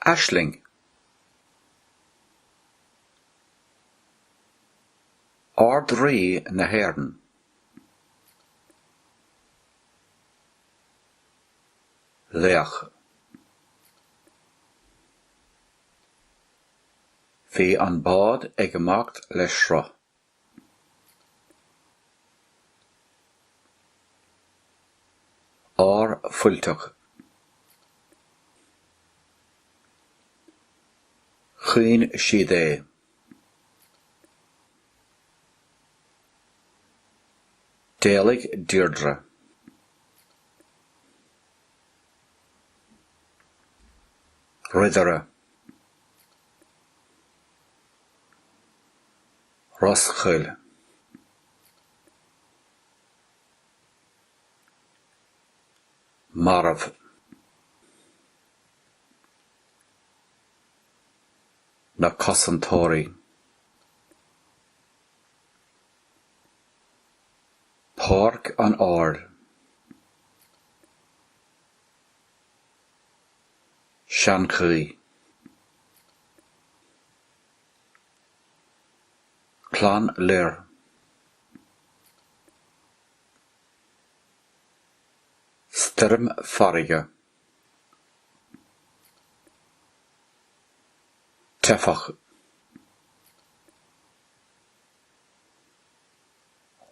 Aisling. Ard-Rí na hÉireann. Laoch. Bhí an bád ag imeacht le sruth. Ár fuilteach. Chaoin siad é. D'éalaigh Deirdre. Ridire. Roschoill. Marbh. Na Cosantóirí. Páirc an Áir. Seanchaí. Clann Lir. Stoirm farraige. Teifeach.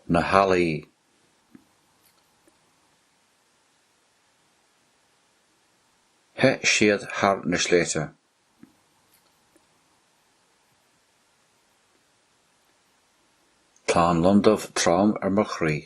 Na hEalaí. Theith siad thar na sléibhte. Tá an londubh trom ar mo chroí.